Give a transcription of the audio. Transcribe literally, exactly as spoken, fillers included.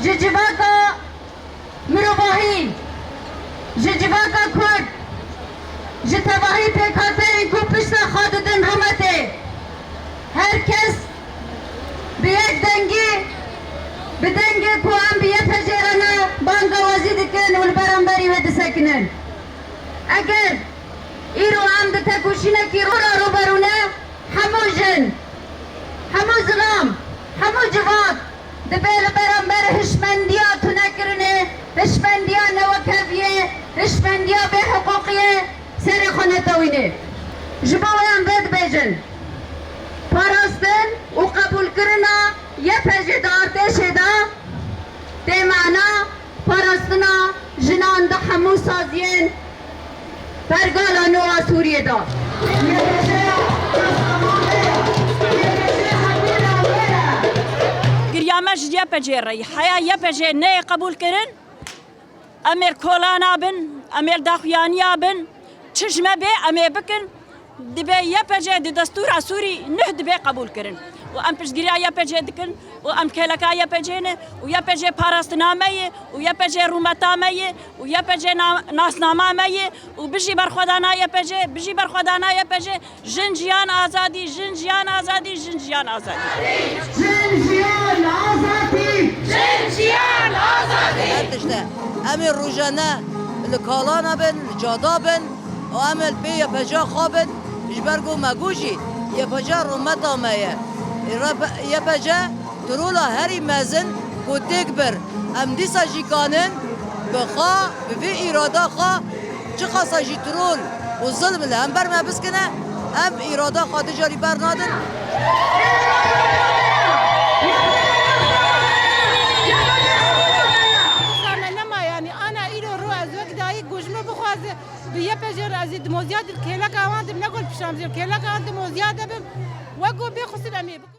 Ji civaka mirovahî, ji civaka Kurd, ji tevahî pêkhateyên ku pişta xwe didin rûmetê, her kes bi yek dengî, bi dengê ku em bi Y P G re ne, banga wezî dikin û li beramberî wê disekinin. Eger îro em di tekoşînekî rû re rûberû ne, hemû jin, hemû zilam, hemû civak, Dibê li beramber hişmendiya tunekirinê, hişmendiya newekeviyê, hişmendiya bêhiqûqiyê serê xwe netewînê. Ji bo wê em vê dibêjin, parastin û qebûlkirina Y P G di artêşê de tê mana parastina jinan di hemû saziyên pergala nû a Sûriyê de. Giriya me ji Y P G re ye. Heya Y P G neyê qebûl kirin, em ê kola nabin, em ê daxuyaniya bin, çi ji me bê em ê bikin. Dibê Y P G di destûra Sûrî neh dibê qebûl kirin. Û em piştgiriya Y P G dikin û em kêleka Y P G ne û Y P G parastina me ye û Y P G rûmeta me ye û Y P G na-, nasnama me ye û bijî berxwedana Y P G, bijî berxwedana Y P G, jin jiyan azadî, jin jiyan azadî, jin jiyan azadî. Jin jiyan azadî! Jin jiyan azadî! Her tişte em ê rojane li kalana bin, li cada bin û em ê li pê Y P G xwe bin, ji ber ku me got jî Y P G rûmeta me ye. Y P G trola herî mezin ku têk bir. Em dîsa jî kanin bi xwe, bi vê îrada xwe çiqasa jî trol û zilm li hember me biskine, em îrada xwe tu carî bernadin. Dîsa me nema, yanî ana îro ro ez wek dayik ku ji min bixwaze bi Y P G re ez ê dimoziya di kêleka wan de ne gol pişam jê kêleka wan dimoziya de bim. Wek ku bê xusir em ê bikin.